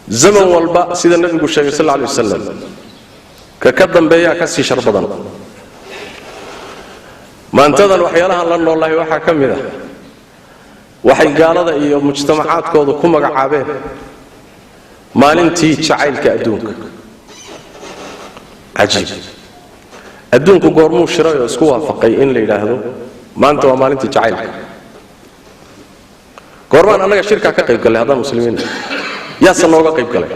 Zaman walba sida nabigu sheegay sal alay wasalam, ka dambeeyaa ka sii shar badan. Maantadan waxyaalahan la noolahay waxaa ka mid ah waxay gaalada iyo mujtamacaadkooda ku magacaabeen maalintii jacaylka adduunka. Cajiib, adduunku goormuu shiray oo isku waafaqay in la yidhaahdo maanta waa maalintii jacaylka? Goormaan annaga shirkaa ka qayb gallay haddaan muslimiin? Yaase nooga qayb galay?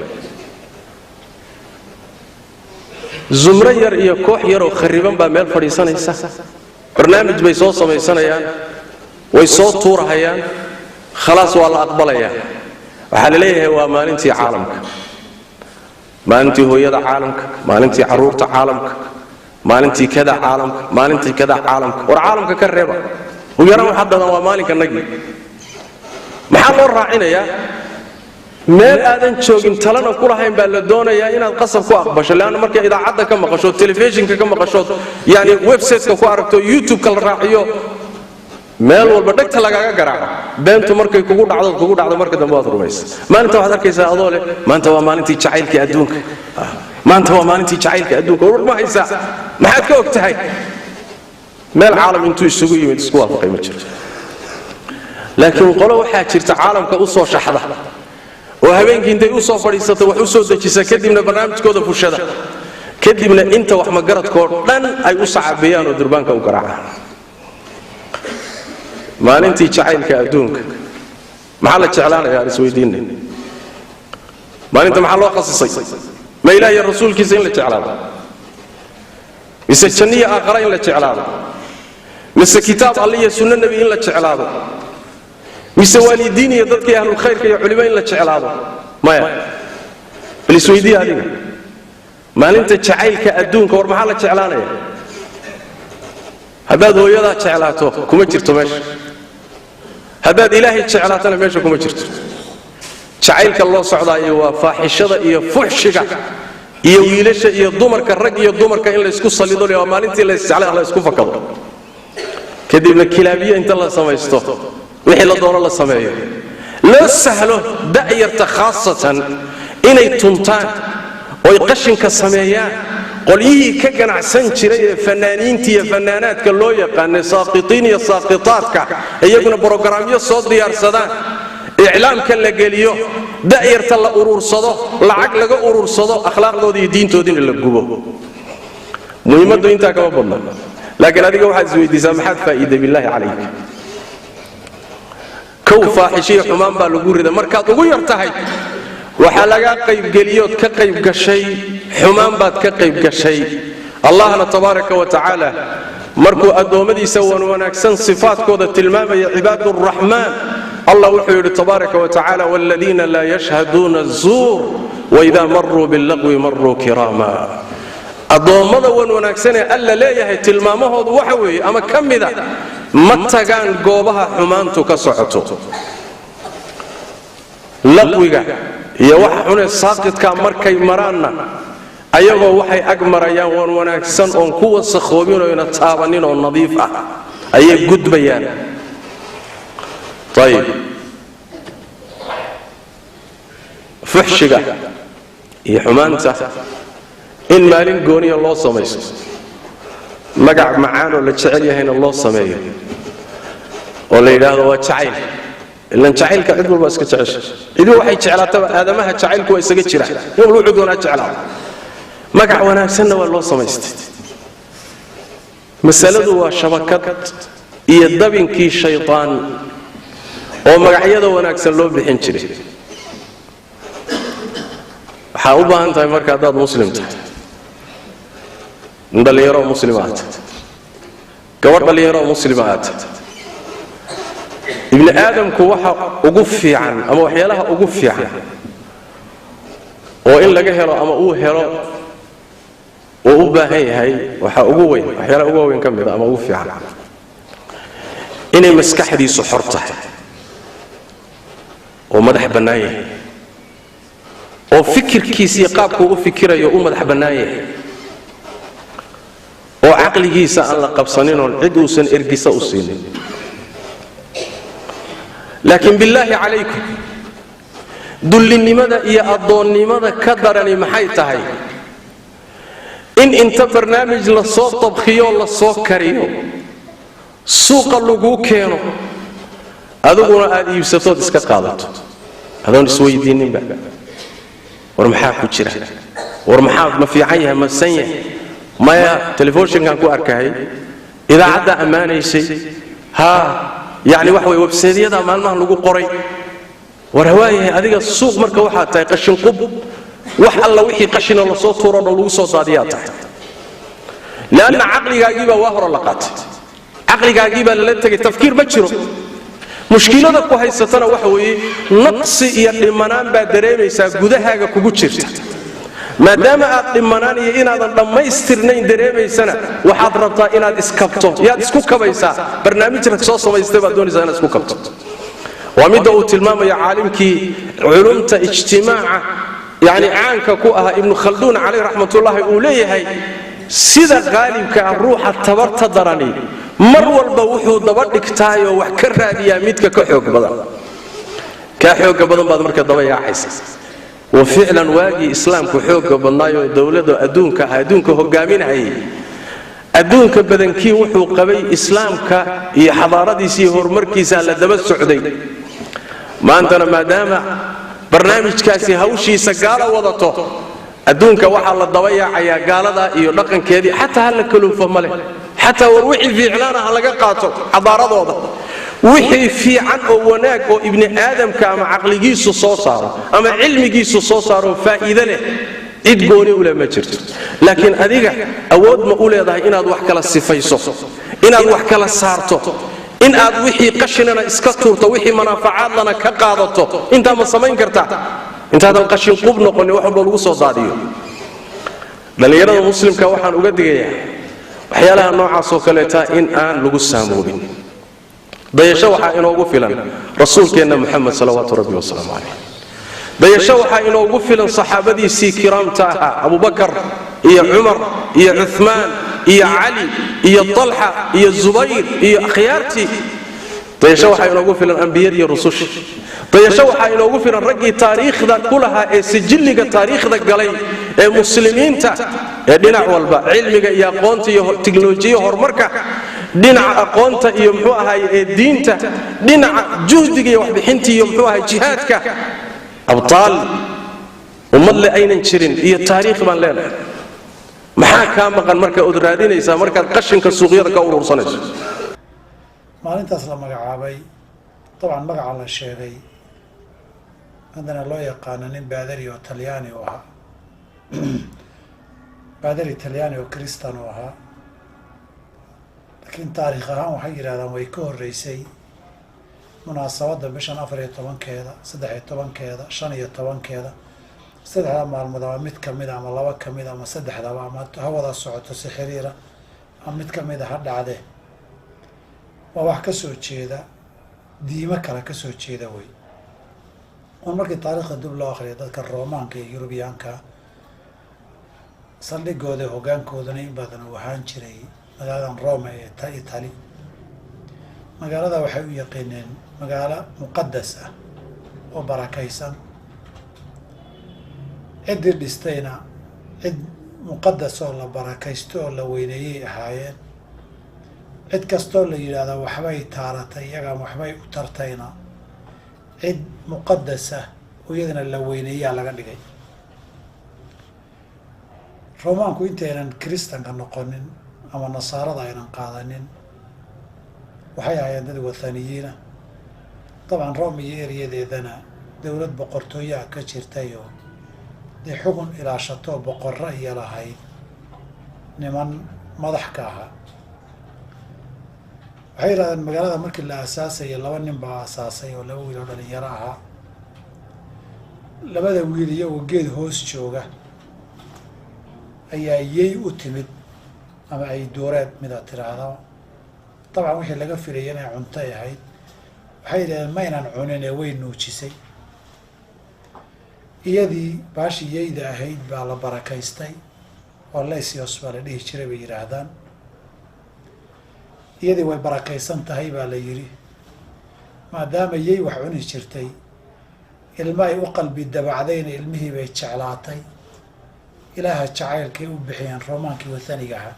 Zumro yar iyo koox yaroo khariban baa meel fadhiisanaysa, barnaamij bay soo samaysanayaan, way soo tuurahayaan, khalaas waa la aqbalayaa. Waxaa la leeyahay waa maalintii caalamka, maalintii hooyada caalamka, maalintii carruurta caalamka, maalintii kada caalamka, maalintii kada caalamka. War caalamka ka reeba, ugu yaraan waxaa dadan waa maalinka nagi. Maxaa loo raacinayaa? Meel aadan joogin talana ku lahayn baa la doonayaa inaad qasab ku aqbasho. Leanna markay idaacadda ka maqasho, telefishinka ka maqasho, yani websiteka ku aragto, youtube-ka la raaciyo, meel walba dhegta lagaaga garaaco, beentu markay kugu dhacdo kugu dhacdo, marka dambe waad rumaysa. Maalinta waxaad arkaysaa adoo leh maanta waa maalintii jacaylkii adduunka, maanta waa maalintii jacaylka adduunka. War ma haysaa? Maxaad ka og tahay? Meel caalam intuu isugu yimid isku waafaqay ma jirto. Laakiin qolo waxaa jirta caalamka u soo shaxda oo habeenkii intay u soo fadhiisata wax u soo dejisa, kadibna barnaamijkooda fushada, kadibna inta wax magaradkoo dhan ay u sacabeeyaan oo durbaanka u garaacaan. Maalintii jacaylka adduunka maxaa la jeclaanaya? Aan isweydiinay, maalinta maxaa loo khasisay? Ma ilaah iyo rasuulkiisa in la jeclaado, mise janniya aakhara in la jeclaado, mise kitaab alle iyo sunno nebi in la jeclaado, mise waalidiin iyo dadkii ahlulkhayrka iyo culimo in la jeclaado? Maya, bal isweydiiya adiga, maalinta jacaylka adduunka war maxaa la jeclaanaya? Haddaad hooyadaa jeclaato kuma jirto meesha, haddaad ilaahay jeclaatana meesha kuma jirto. Jacaylka loo socdaayo waa faaxishada iyo fuxshiga iyo wiilasha iyo dumarka, rag iyo dumarka in laysku salido. Waa maalintii laysjeclay la isku fakado, kadibna kilaabiye inta la samaysto wixii la doono la sameeyo, loo sahlo da'yarta khaasatan inay tuntaan oy qashinka sameeyaan. Qolyihii ka ganacsan jiray ee fanaaniinta iyo fanaanaadka loo yaqaanay saaqitiin iyo saaqitaadka, iyaguna brogaraamyo soo diyaarsadaan, iclaamka la geliyo, da'yarta la urursado, lacag laga urursado, akhlaaqdoodii iyo diintoodiina la gubo. Muhiimaddu intaa kama badna. Laakiin adiga waxaad isweydiisaa, maxaad faa'iiday? Billaahi calayk, kow faaxishiyo xumaan baa lagu rida. Markaad ugu yar tahay waxaa lagaa qaybgeliyood ka qayb gashay xumaan baad ka qayb gashay. Allahna tabaaraka wa tacaala markuu addoommadiisa wanwanaagsan sifaadkooda tilmaamaya, cibaaduraxmaan, allah wuxuu yidhi tabaaraka wa tacaala: waaladiina laa yashhaduuna azuur waidaa maruu billaqwi maruu kiraama. Addoommada wan wanaagsanee alla leeyahay tilmaamahoodu waxa weeye ama ka mida, ma tagaan goobaha xumaantu ka socoto, laqwiga iyo waxa xunee saaqidkaa markay maraanna ayagoo waxay ag marayaan wan wanaagsan oon ku wasakhoobin oyna taabanin oo nadiif ah ayay gudbayaan. Ayib, fuxshiga iyo xumaanta in maalin gooniya loo samaysto, magac macaanoo la jecel yahayna loo sameeyo oo la yidhaahdo waa jacayl. Ilan jacaylka cid walba iska jecesha, cidiba waxay jeclaataba, aadamaha jacaylku waa isaga jira, nin walba wuxuu doonaa jeclaado, magac wanaagsanna waa loo samaystay. Masaladu waa shabakad iyo dabinkii shaydaan oo magacyada wanaagsan loo bixin jiray. Waxaa u baahan tahay marka haddaad muslim tahay, nin dhallinyaroo muslima aad tahay, gabadh dhallinyaroo muslima aad tahay, ibni aadamku waxa ugu fiican ama waxyaalaha ugu fiican oo in laga helo ama uu helo uu u baahan yahay, waxaa ugu weyn, waxyaalaha ugu waaweyn ka mid a ama ugu fiican, inay maskaxdiisu xor tahay oo madax bannaan yahay, oo fikirkiisa iyo qaabkuu u fikirayo u madax bannaan yahay, oo caqligiisa aan la qabsanin oon cid uusan ergisa u siinin. Laakiin billaahi calaykum, Dullinimada iyo addoonnimada ka darani maxay tahay? In inta barnaamij la soo tabkhiyo, la soo kariyo, suuqa laguu keeno, adiguna aad iibsatood iska qaadato adoon isweydiininba, war maxaa ku jira, war maxaa ma fiican yahay, ma san yahay? Maya, telefishinkan ku arkahay, idaacaddaa ammaanaysay, haa, yacni waxa way websaydyada maalmahan lagu qoray. War hawaayahay, adiga suuq marka waxaa tahay qashin qub, wax alla wixii qashina lasoo tuuro dhan lagu soo daadiyaa tahay. Leanna caqligaagiibaa waa hore la qaatay, caqligaagiibaa lala tegay, tafkiir ma jiro. Mushkilada ku haysatana waxa weeye naqsi iyo dhimanaan baa dareemaysaa gudahaaga kugu jirta. Maadaama aad dhimanaan iyo inaadan dhammaystirnayn dareemaysana, waxaad rabtaa inaad iskabto. Yaad isku kabaysaa? Barnaamij rag soo samaystay baad doonaysaa inaad isku kabto. Waa midda uu tilmaamayo caalimkii culumta ijtimaaca yani caanka ku ahaa, Ibnu Khalduun caleyh raxmatullaahi, uu leeyahay sida qaalibka ah ruuxa tabarta darani mar walba wuxuu daba dhigtaayoo wax ka raadiyaa midka ka xoog badan. Kaa xooga badan baad marka daba yaacaysa. Wa ficlan, waagii islaamku xoogga badnaayoo dowladda adduunka ah, adduunka hogaaminahayay, adduunka badankii wuxuu qabay islaamka iyo xadaaradiisa iyo horumarkiisa la daba socday. Maantana maadaama barnaamijkaasi hawshiisa gaala wadato, adduunka waxaa la daba yaacayaa gaalada iyo dhaqankeedii. Xataa ha la kaluufo male, xataa war wixii fiicnaana ha laga qaato xadaaradooda, wixii fiican oo wanaag oo ibni aadamka ama caqligiisu soo saaro ama cilmigiisu soo saaro faa'iide leh, cid gooni u leh ma jirto. Laakiin adiga awood ma u leedahay inaad wax kala sifayso, inaad wax kala saarto, in aad wixii qashinana iska tuurto, wixii manaafacaadlana ka qaadato? Intaa ma samayn kartaa intaadan qashin qub noqonin, wax walba lagu soo daadiyo? Dhallinyarada muslimka waxaan uga digayaa waxyaalaha noocaasoo kaleeta in aan lagu saamoobin. Dayasho waxaa inoogu filan rasuulkeenna Muxamed salawaatu rabbi wasalaamu caleyh. Dayasho waxaa inoogu filan saxaabadiisii kiraamta ahaa, Abubakar iyo Cumar iyo Cumaan iyo Cali iyo Talxa iyo Zubayr iyo akhyaartii. Dayasho waxaa inoogu filan ambiyadiiyo rususha. Dayasho waxaa inoogu filan raggii taariikhda ku lahaa ee sijilliga taariikhda galay ee muslimiinta, ee dhinac walba cilmiga iyo aqoonta iyo tiknolojiya horumarka, dhinaca aqoonta iyo muxuu ahaay ee diinta, dhinaca juhdiga iyo waxbixinta iyo muxuu ahaay jihaadka. Abtaal ummad le aynan jirin iyo taariikh baan leenahay. Maxaa kaa maqan marka ood raadinaysaa markaad qashinka suuqyada ka urursanayso? Maalintaas la magacaabay, dabcan magaca la sheegay haddana loo yaqaano nin baadari oo Talyaani u ahaa, baadari Talyaani oo Kristan u ahaa, laakiin taariikh ahaan waxay yidhahdaan way ka horreysay munaasabadda bishan 14-keeda, 13-keeda, 15-keeda. Saddexda maalmood ama mid kamida ama laba kamida ama saddexdaba ama ha wada socoto si xiriira ama mid kamida ha dhacde, waa wax kasoo jeeda diimo kale kasoo jeeda wey. Un markii taariikhda dib loo akriyo, dadka Roomaanka iyo Yurubiyaanka saldhigooda hoggaankooduna in badan uu ahaan jiray magaaladan Roma ee Italy, magaalada waxay u yaqiineen magaalo muqadas ah oo barakaysan, ciddii dhistayna cid muqadas oo la barakaysto oo la weyneeyey ahaayeen. Cid kastoo la yidhaahdo waxbay taaratay iyagaan, waxbay u tartayna, cid muqadas ah oo iyadana la weyneeyaa laga dhigay. Roomaanku intaynan Kiristanka noqonin ama Nasaarada aynan qaadanin, waxay ahaayeen dad wathaniyiina. Dabcan Rome iyo eryadeedana dowlad boqortooyaha ka jirtayoo dee xugun ilaashatoo boqorro iyo lahayd niman madax ka ahaa. Waxay yidhahdeen magaalada markii la aasaasayay laba nin baa aasaasay oo laba wiil oo dhalinyaro ahaa. Labada wiil iyagoo geed hoos jooga ayaa yey u timid ama ay duureed midaad tiraahdaa. Dabcan wixii laga filayay inay cuntay ahayd. Waxay yidhahdeen maynan cunin ee way nuujisay. Iyadii baashii yeyda ahayd baa la barakaystay oo Lysios baa la dhihi jiray bay yidhaahdaan. Iyadii way barakaysan tahay baa la yidhi, maadaama yey wax cuni jirtay. Ilma ay u qalbi dabacdayna ilmihii bay jeclaatay. Ilaaha jacaylkay u bixiyeen roomaankii wathaniga ahaa.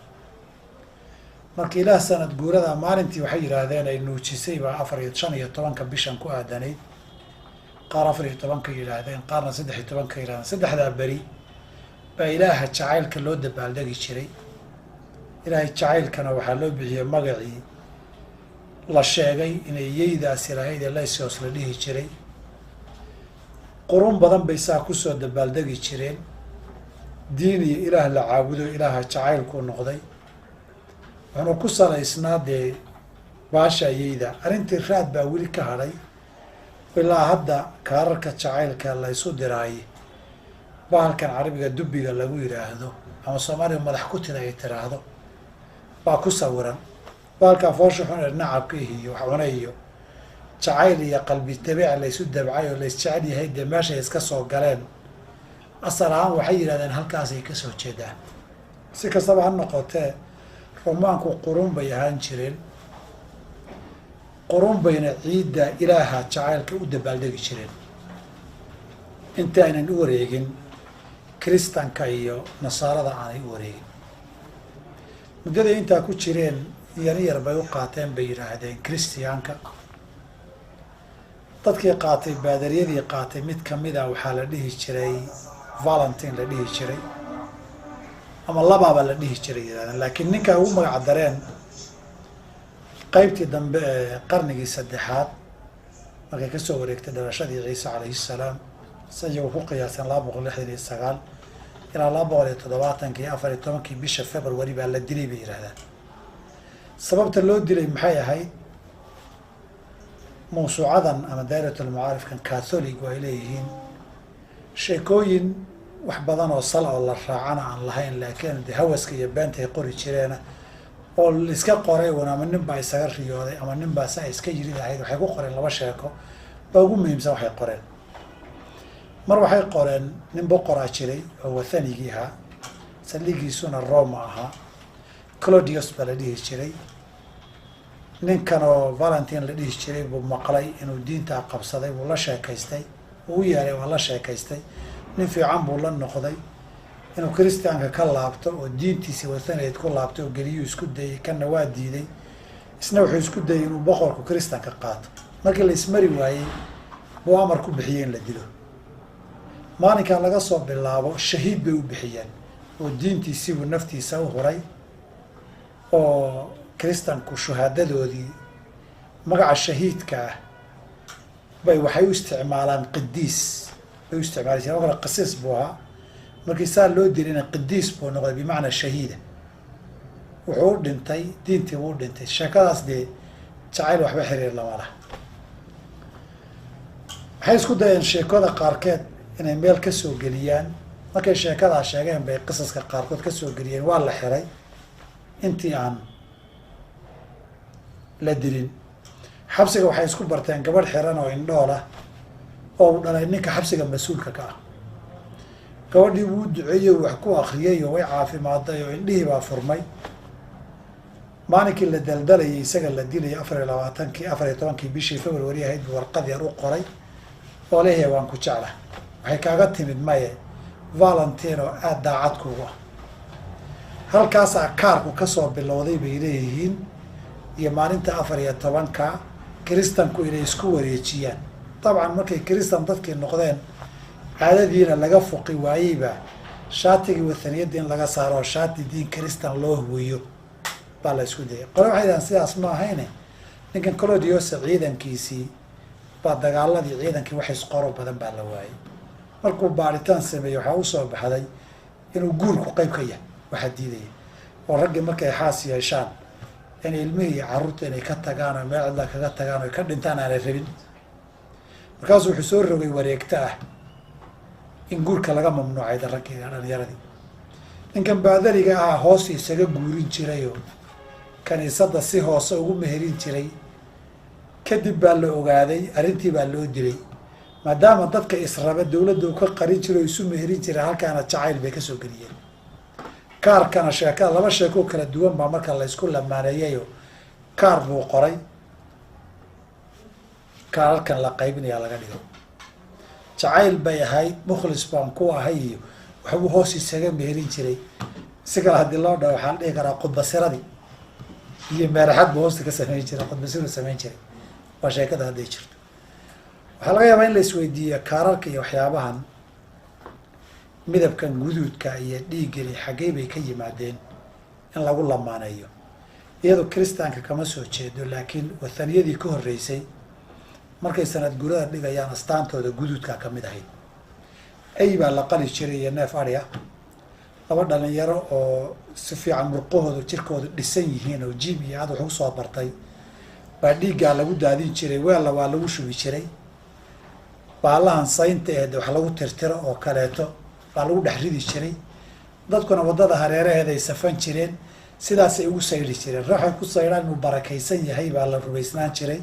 Marka ilaah sanad guurada maalintii waxay yidhaahdeen ay nuujisay baa 4 iyo 15-ka bishan ku aadanayd. Qaar 14-ka yidhaahdeen, qaarna 13-ka yidhahdeen. Saddexdaa beri baa ilaaha jacaylka loo dabaaldegi jiray. Ilaahay jacaylkana waxaa loo bixiyey magacii la sheegay inay yeydaasi lahayd ee Lysios la dhihi jiray. Qurun badan bay saa kusoo dabaaldegi jireen. Diin iyo ilaah la caabudo ilaaha jacaylkuu noqday. Wuxuuna ku salaysnaa dee baasha yeyda. Arrintii raad baa weli ka hadhay ilaa hadda kaararka jacaylka la isu diraay. Bahalkan carabiga dubbiga lagu yidhaahdo ama Soomaaliga madax ku tida ay tiraahdo baa ku sawiran. Bahalkaa foosha xun ee nacabka iyo wax cune iyo jacayl iyo qalbi dabiic la isu dabcay oo la isjecel yahay dee meeshay iska soo galeen. Asal ahaan waxay yidhahdeen halkaasay ka soo jeedaan. Si kastaba ha noqotee, romaanku qurun bay ahaan jireen. Qurun bayna ciidda ilaaha jacaylka u dabaaldegi jireen. Inta aynan u wareegin kiristanka iyo nasaarada aanay u wareegin. Muddaday intaa ku jireen yar yar bay u qaateen bay yidhaahdeen kiristiyaanka. Dadkii qaatay baadariyadii qaatay mid kamid ah waxaa la dhihi jiray Valentine la dhihi jiray ama labaaba la dhihi jiray yidhahdeen. Laakiin ninkaa ugu magac dareen qaybtii dambe ee qarnigii saddexaad markay kasoo wareegtay dhalashadii Ciise calayhi salaam, si iyagu ku qiyaaseen 269 ilaa 270-kii 14-kii bisha February baa la dilay bay yidhahdaan. Sababta loo dilay maxay ahayd? Mawsuucadan ama daa'iratul macaarifkan Catholic ay leeyihiin sheekooyin wax badan oo sal oo la raacana aan lahayn, laakiin de hawaska iyo beenta ay qori jireena oo iska qoray un ama nin baa isaga riyooday ama nin baa saa iska yiri ahayd. Waxay ku qoreen laba sheeko baa ugu muhiimsan. Waxay qoreen mar waxay qoreen nin boqoraa jiray oo wathanigii ahaa, saldhigiisuna Roma ahaa, Claudius baa la dhihi jiray. Ninkan oo Valentine la dhihi jiray buu maqlay inuu diintaa qabsaday, buu la sheekaystay, uu u yeeray, waa la sheekaystay, nin fiican buu la noqday. Inuu kiristaanka ka laabto oo diintiisii wathaniyeed ku laabto oo geliyuu isku dayey, kanna waa diiday. Isna wuxuu isku dayey inuu boqorku kiristaanka qaato. Markii la ismari waayey buu amar ku bixiyey in la dilo. Maalinkaa laga soo bilaabo shahiid bay u bixiyeen oo diintiisiibuu naftiisa u huray oo kiristanku shuhaadadoodii magaca shahiidka ah bay waxay u isticmaalaan qidiis bay u isticmaali jireen. Marka qasiis buu ahaa, markii saa loo dilayna qidiis buu noqday bimacnaa shahiida. Wuxuu u dhintay diintii buu u dhintay. Sheekadaas dee jacayl waxba xiriir lama laha. Waxay isku dayeen sheekada qaarkeed inay meel ka soo geliyaan. Markay sheekadaa sheegeen bay qisaska qaarkood ka soo geliyeen. Waa la xiray intii aan la dilin. Xabsiga waxay isku barteen gabadh xiran oo indhool ah oo uu dhalay ninka xabsiga mas-uulka ka ah. Gabadhii wuu duceeyey, wax ku akriyay oo way caafimaaday oo indhihii baa furmay. Maalinkii la daldalayay isaga la dilayay 24-kii 14-kii bishii February ahayd buu warqad yar u qoray oo leeyahay waan ku jecla. Waxay kaaga timid maye Valentine oo aada daacad kugu ah. Halkaasaa kaarku kasoo bilowday bay leeyihiin iyo maalinta 14-ka kiristanku inay isku wareejiyaan. Dabcan markay kiristan dadkii noqdeen caadadiina laga fuqi waayeyba shaatigii wathaniyadda in laga saaro oo shaati diin kiristan loo huwiyo baa la isku dayay. Qole waxay yidhahdeen sidaas ma ahayne, ninkan Claudius ciidankiisii baa dagaaladii ciidankii wax isqoro badan baa la waayey. Markuu baaritaan sameeyey waxaa usoo baxday inuu guurku qayb ka yahay waxaa diidaya oo raggii markay xaas yeeshaan in ilmihii iyo carruurta inay ka tagaan oo meel cidla kaga tagaan oo ka dhintaan aanay rabin. Markaasuu wuxuu soo rogay wareegto ah in guurka laga mamnuucay raggii dhalinyaradii. Ninkan baadariga ahaa hoos isaga guurin jirayoo kaniisadda si hoose ugu meherin jiray. Kadib baa la ogaaday, arrintii baa loo dilay. Maadaama dadka israba dawladda uu ka qarin jiray oo isu meherin jiray, halkaana jacayl bay kasoo geliyeen. Kaarkana sheekada laba sheeko kala duwan baa marka la isku lamaaneeyayo. Kaar buu qoray, kaararkan la qaybinayaa laga dhigo. Jacayl bay ahayd, mukhlis baan ku ahay iyo waxbuu hoos isaga meherin jiray. Si kale haddii loo dhaho, waxaa la dhihi karaa khudbasiradii iyo meeraxad buu hoosta ka samayn jiray, khudbasiru samayn jiray. Waa sheekada hadday jirto. Waxaa laga yaabaa in la isweydiiyo kaararka iyo waxyaabahan midabkan guduudka iyo dhiiggani xaggey bay ka yimaadeen in lagu lamaaneeyo. Iyadoo kiristaanka kama soo jeedo, laakiin wathaniyadii ka horreysay markay sanad gurada dhigayaan astaantooda guduudkaa ka mid ahayd. Ay baa la qali jiray iyo neef adhi ah. Laba dhalinyaro oo si fiican murqahooda jirkooda dhisan yihiin oo jiib iyo aad wax u soo bartay baa dhiiggaa lagu daadin jiray, weella waa lagu shubi jiray. Baalahan saynta eed wax lagu tirtiro oo kaleeto baa lagu dhex ridi jiray. Dadkuna waddada hareeraheeda ay safan jireen, sidaasay ugu sayri jireen. Ruuxay ku saydhaan inuu barakaysan yahay baa la rumaysnaan jiray.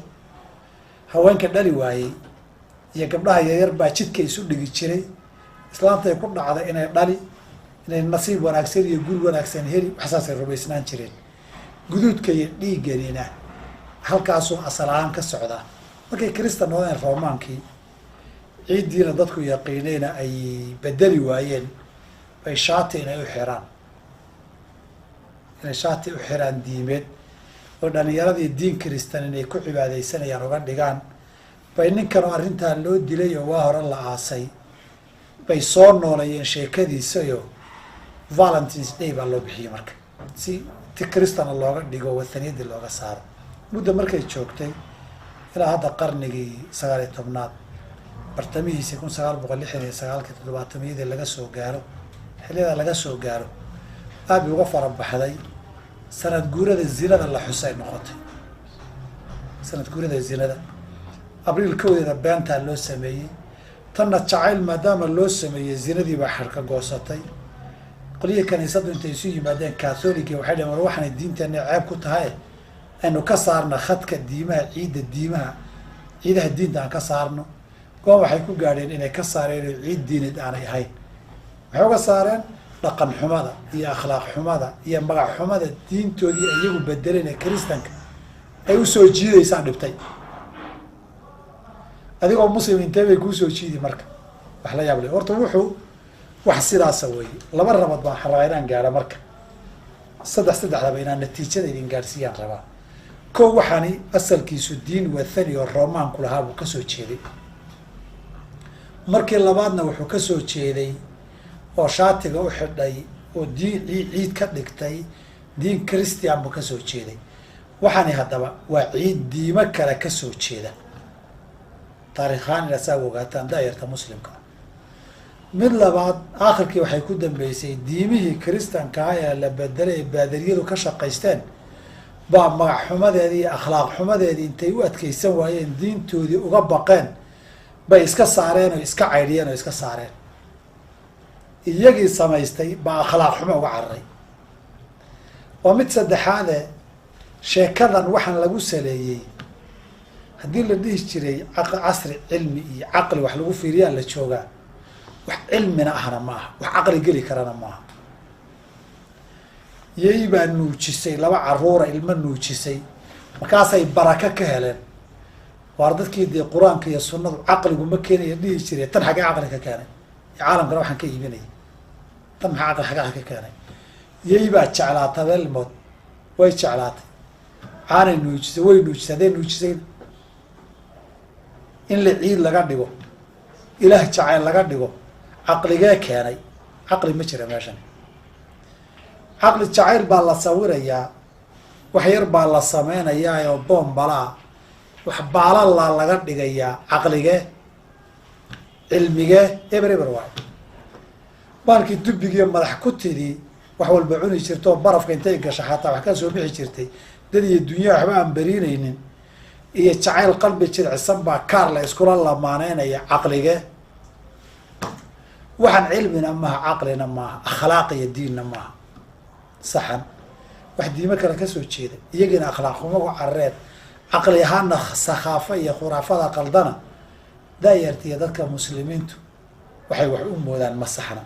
Haweenka dhali waayey iyo gabdhaha yaryar baa jidka isu dhigi jiray. Islaantay ku dhacday inay dhali, inay nasiib wanaagsan iyo guri wanaagsan heli, waxsaasay rumaysnaan jireen. Guduudka iyo dhiigganina halkaasuu asal ahaan ka socdaa. Markay kristan noqdeen roomaankii, ciiddiina dadku yaqiinayna ay bedeli waayeen, bay shaati inay u xiraan, inay shaati u xiraan diimeed oo dhalinyaradii diin kristan inay ku cibaadaysanayaan uga dhigaan, bay ninkan oo arrintaa loo dilay oo waa hore la aasay bay soo nooleeyeen sheekadiisayo. Valentines Day baa loo bixiyey marka, si ti kristana looga dhigo, wathaniyadii looga saaro. Muddo markay joogtay ilaa hadda qarnigii 19aad bartamihiisii, 1969-kii, 70-yadii laga soo gaaro, xilliyada laga soo gaaro, aad bay uga farabaxday. Sanad guurada zinada la xusay noqotay. Sanad guurada zinada Abriil 1-deeda beentaa loo sameeyey, tanna jacayl maadaama loo sameeyey zinadii baa xarka goosatay. Qolyihii kaniisaddu intay isu yimaadeen catholiga waxay dhaheen, war waxaanay diinteenna ceeb ku tahay, aynu ka saarna khadka diimaha, ciidda diimaha, ciidaha diinta aan ka saarno. Goon waxay ku gaadheen inay ka saareen oo ciid diineed aanay ahayn. Maxay uga saareen? Dhaqan xumada iyo akhlaaq xumada iyo magac xumada diintoodii iyagu bedeleen ee kiristanka ay usoo jiidaysaan dhibtay. Adigoo muslim intee bay kuusoo jiidi? Marka wax la yaab leh horta wuxuu wax sidaasa weeye. Laba rabad baan rabaa inaan gaadho marka, saddexdaba inaan natiijada idin gaadhsiiyaan rabaa. Ko, waxaani asalkiisu diin wathani oo roomaanku lahaa buu kasoo jeeday. Markii labaadna wuxuu kasoo jeeday oo shaatiga u xidhay oo diin ciid ka dhigtay diin christian buu kasoo jeeday. Waxaani haddaba waa ciid diimo kale kasoo jeeda. Taarikhaan inaad saa ogaataan daayarta muslimka. Mid labaad, aakhirkii waxay ku dambeysay diimihii kiristankaa ee la bedelay ee baadariyadu ka shaqaysteen baa magac xumadeedii iyo akhlaaq xumadeedii intay u adkeysan waayeen, diintoodii uga baqeen, bay iska saareen oo iska caydhiyeen oo iska saareen. Iyagii samaystay baa akhlaaq xumo uga cararay. Waa mid saddexaade, sheekadan waxaan lagu saleeyey haddii la dhihi jiray casri cilmi iyo caqli wax lagu fiiriyaa la joogaa, wax cilmina ahna ma aha, wax caqli geli karana maaha. Yay baa nuujisay laba caruura, ilmo nuujisay, markaasay baraka ka heleen. Waar dadkii dee qur-aanka iyo sunnadu caqligu ma keenaya dhihi jiray, tan xaggee caqli ka keenay? Caalamkana waxaan ka iibinaya tan maxaa caqli xaggaa ka keenay? Yay baa jeclaatay belmood, way jeclaatay, caanay nuujisay, way nuujisay. Hadday nuujisay in la ciid laga dhigo, ilaah jacayl laga dhigo, caqligee keenay? Caqli ma jira meeshan. Caqli jacayl baa la sawirayaa, wax yar baa la sameynayaa oo boombalaa, wax baalalaa laga dhigayaa. Caqligee, cilmigee? Eber eber waay. Baalkii dubbigiiyo madax ku tidii wax walba cuni jirta oo barafka intay gasha xataa wax ka soo bixi jirtay, dad iyo dunyaha waxba aan beriinaynin, iyo jacayl qalbi jircisan baa kaar la iskula lamaaneynaya. Caqligee? Waxaan cilmina maaha, caqlina maaha, akhlaaq iyo diinna maaha. Saxan wax diimo kale kasoo jeeda, iyagiina akhlaaq xumo ku carareen, caqli ahaana sakhaafo iyo khuraafada qaldana. Daayartiiyo dadka muslimiintu waxay wax u moodaan ma saxna.